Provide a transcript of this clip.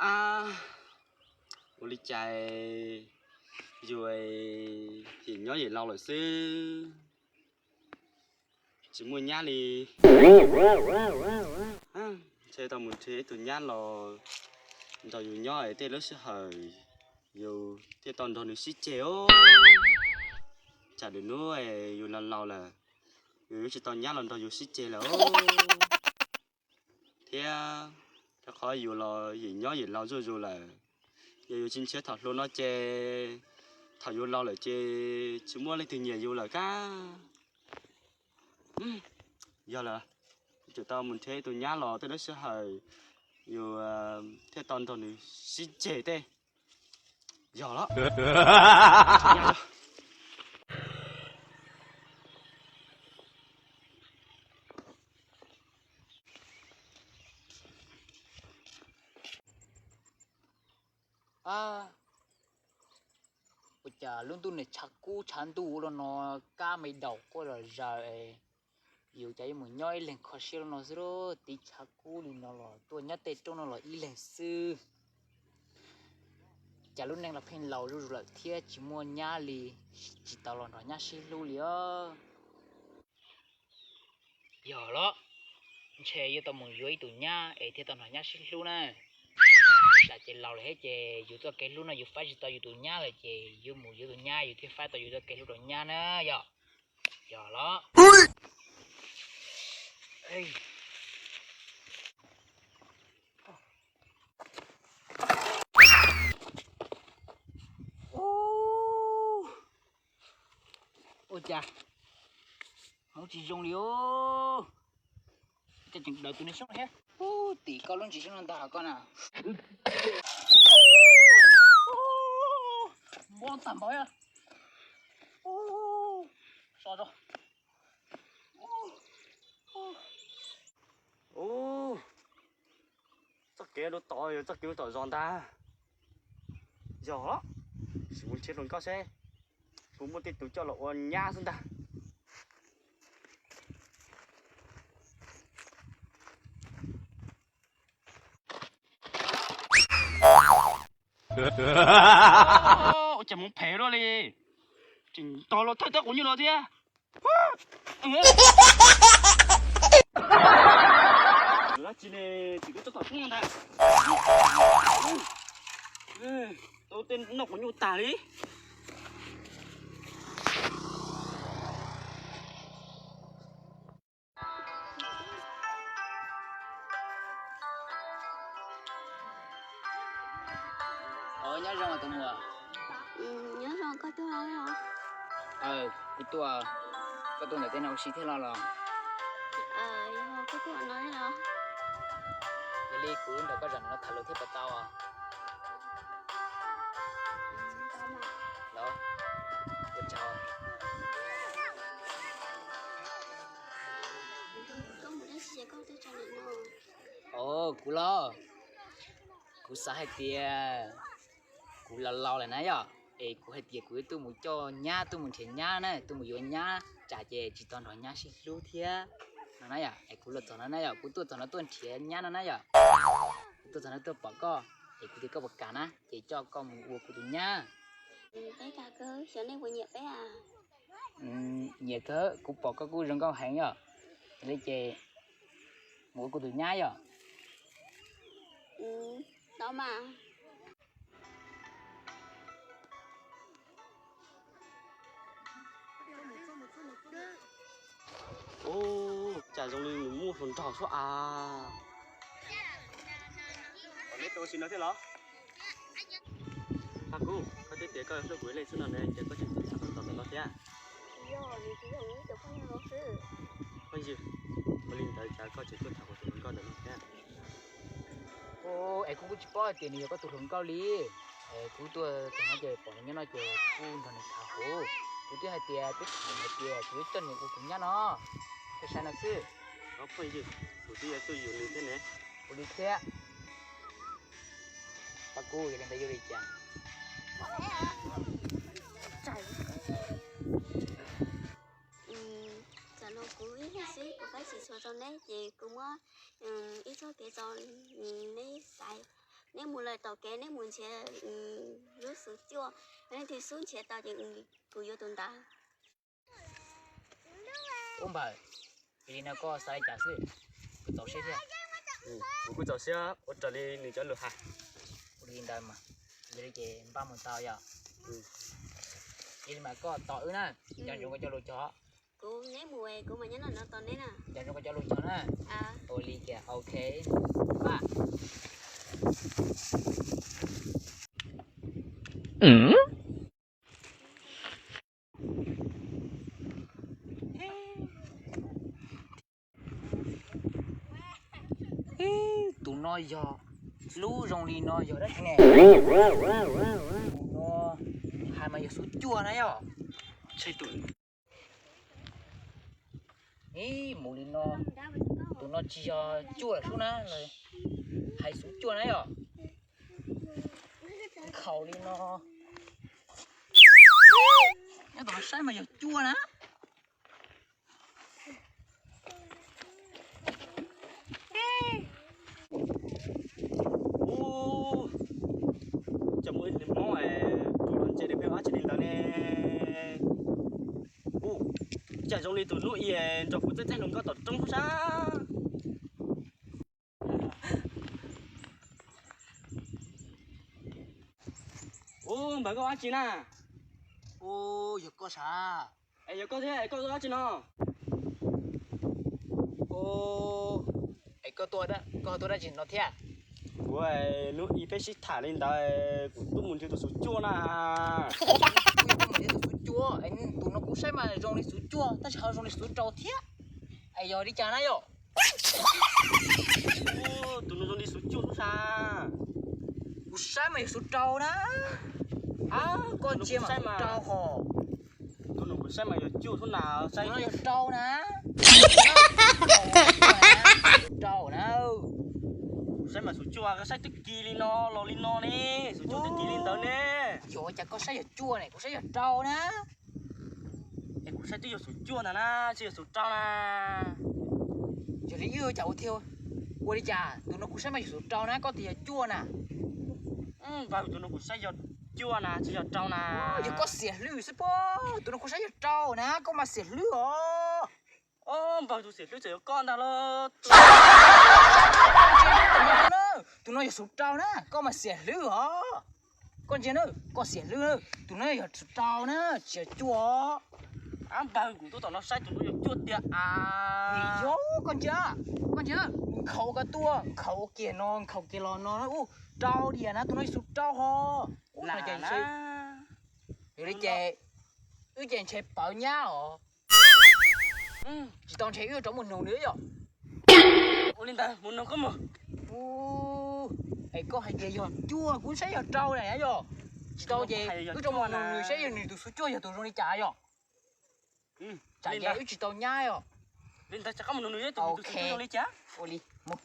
Ab, ua li cas yus yim nyob yim laus lawm xwb, tsis muaj nyab li. Ntshe tau mus nrhiav ib tug nyab los nrog yus nyob es tej lub sij hawm yus thiaj tau nrog nws sib ceg os. Tsam lwm hnub yus laus laus lawm, yus yuav tsis tau nyab los nrog yus sib ceg lawm os. Thiab rau qhov yus los yim nyob yim laus zuj zus lawm, yog yus tsis nrhiav thaum hluas no ces thaum yus laus lawm ces tsis muaj leej twg nyiam yus lawm kab. Yog lawm, tsum tau mus nrhiav ib tug nyab los tej lub sij hawm yus thiaj tau nrog nws sib ceg tej. Yog los. Ua cas lub ntuj ne tshav kub tshav ntuj ua luaj no, kab me daum quaj zom zaws es yus cas yuav mus nyob ib leeg kho siab luaj no xwb lauj. Tiv tshav kub li no los tuaj nyob tej roob no los ib leeg xwb. Cas lub neej los pheej laus zuj zus lawm thiab tsis muaj nyab li, tsis tau los nrog nyab sib hlub li os. Yog los, ntshe yuav tau mus yuav ib tus nyab es thiaj tau nrog nyab sib hlub na. Tsam ces laus lawm thiab ces yus txoj kev hlub no yus faib tsis tau yus tus nyab lawm ces yuav mus yuav tus nyab yus thiaj faib tau yus txoj kev hlub rau nyab na yom. Yog los. Ua cas hmoov tsis zoo li os. Cas tseem dawm tus niag xyoob thiab. Ub, tim koj lub ntsis xyoob no ntag koj na. Npau tag npaum. So tso. Ub, txoj kev dua tom yog txoj kev dua tom zos ntag. Yog, sim mus nrhiav hluas nkauj seb, puas muaj tej tus coj los ua nyab xwb ntag. Ua cas hmoov phem luaj li, tseem nrog luag thawj teb quav nyuj no thiab. Dab tsi ne, tsis twb txog tom qub ntag. Tau tej noj quav nyuj tag li. Nyob zoo tus muam. Nyob zoo, koj tuaj los? Kuv tuaj, koj tuaj ntawm tej no ua si thiab los los? Yog koj tuaj no thiab los? Yog li kuv nrog koj zaum no tham lus thiab puas tau? Los, ua tsaug. Os, kuv los, kuv xav hais tias kuv laus laus lawm na yom, es kuv hais tias kuv yuav tuaj mus coj nyab, tuaj mus nrhiav nyab na, tuaj mus yuav nyab, tsam ces tsis tau nrog nyab sib hlub thiab no na yom. Es kuv los txog no na yom, kuv tuaj txog no tuaj nrhiav nyab no na yom. Kuv tuaj txog no tuaj pom koj, es kuv tias koj puas kam na, ces coj koj mus ua kuv tus nyab. Peb kam kawg, xyov nej puas nyiam peb a? Nyiam kawg, kuv pom koj kuj zoo nkauj heev yom. Yog li ces mus ua kuv tus nyab yom. Tau mas. Ub, cas zoo li nws muaj hluas nraug suab as. Neb ua si no thiab los? Paj Kub, koj twb tias koj hlub kuv ib leeg xwb no ne, ces koj tseem tuaj tham hluas nkauj ntawm no thiab? Phooj ywg, ua li ntawd cas koj tseem tuaj tham kuv tus hluas nkauj ntawm no thiab? Es kuv kuj tsis paub hais tias nws yog koj tus hluas nkauj li. Es kuv tuaj txog no ces pom nws nyob no ces kuv kuj nrog nws tham hauv. Kuv twb hais tias, twb tham hais tias kuv yuav coj nws ua kuv nyab no, thiaj sai no xwb. Phooj ywg, kuv twb yuav tuaj yuav nws thiab ne. Ua li thiab. Paj Kub, yog li ntawd yuav li cas? Txawm no kuv ib leeg xwb, kuv faib tsis txhua rau neb ces kuv muab ib txoj kev tso neb xaiv. Neb mus lawm tom kev neb mus nrhiav lub xuv cuaj, yog leej twg xub nrhiav tau ces kuv yuav tus ntawd. Ub npawg, yog li no koj xav li cas xwb? Kuv txaus siab thiab. Kuv kuj txaus siab ua raws li nws cov lus hais. Ua li ntawd mas, yog li ces npaj mus tau yom. Yog li mas koj tos wb na, nco ntsoov koj cov lus cog. Kuv neb mus kuv mam nyob no tos neb na. Nco ntsoov koj cov lus cog na. Ua li ces ok, npaj. Tus no yog, lub zoo li no yog dab tsi ne? Tus no hais mas yog xuv cuaj na yom. Ib mus li no, tus no tsis yog cuaj lawm sub na, hais xuv cuaj na yom. Nkhaus li no. Nyob tom no saib mas yog cuaj na. Ub, cas muaj ib hlis mob es rau los ntses li peb ua dab tsi li ntawd ne? Ub, cas zoo li tus hnub i nrog kuv txeeb txeeb hluas nkauj tom roob sab. Ub, npawg koj ua dab tsi na? Ub, yog koj sav. Es yog koj thiab es koj ua dab tsi no? Ub, es koj tuaj, koj tuaj dab tsi no thiab? Kuv, hnub i peb sib tham li ntawd, kuv tuaj mus nrhiav tus xuv cuaj na. Tus xuv cuaj, tus no kuv saib mas zoo li xuv cuaj tab sis ho zoo li xuv rau thiab. Es yog li cas na yom? Tus no zoo li xuv cuaj lub sab. Kuv saib mas yog xuv rau na. Koj ntsia mas xuv rau hos. Tus no kuv saib mas yog cuaj lub na, saib no yog rau na. Rau na. Kuv saib mas xuv cuaj, koj saib twb kis li no los li no ne, xuv cuaj twb kis li ntawd ne. Yog cas koj saib yog cuaj ne, kuv saib yog rau na. Es kuv saib twb yog xuv cuaj ntag na, tsis yog xuv rau na. Yog li wb cas ua thiaj ua li cas, tus no kuv saib mas yog xuv rau na, koj tias yog cuaj na. Npawg, tus no kuv saib yog cuaj na, tsis yog rau na. Yog koj xiam hlwb xwb pob, tus no kuv saib yog rau na, koj mas xiam hlwb os. Npawg, tus xiam hlwb txawm yog koj ntag los. Tus no yog xuv rau na, koj mas xiam hlwb os. Koj ntsia na, koj xiam hlwb, tus no yog xuv rau na, tsis yog cuaj. Npawg, kuv tuaj tom no saib tus no yog cuaj tiag as. Yog, koj ntsia, koj ntsia, nkhaus ko tuaj, nkhaus kiag no, nkhaus kiag los no, ub, rau diam na, tus no yog xuv rau hos. Ub, yog li ces wb ces ntshe pawv nyab os. Tsis tau ntshe wb rov mus nug nws yom. Ua li ntawd mus nug koj mus. Es koj hais tias yog cuaj, kuv saib yog rau na yom. Tsis tau ces wb rov mus nug nws saib yog nws tus xuv cuaj yog tus zoo li cas yom. Tsam ces wb tsis tau nyab os. Li ntawd tsam koj mus nug nws tus xuv cuaj zoo li cas. Ua li mus.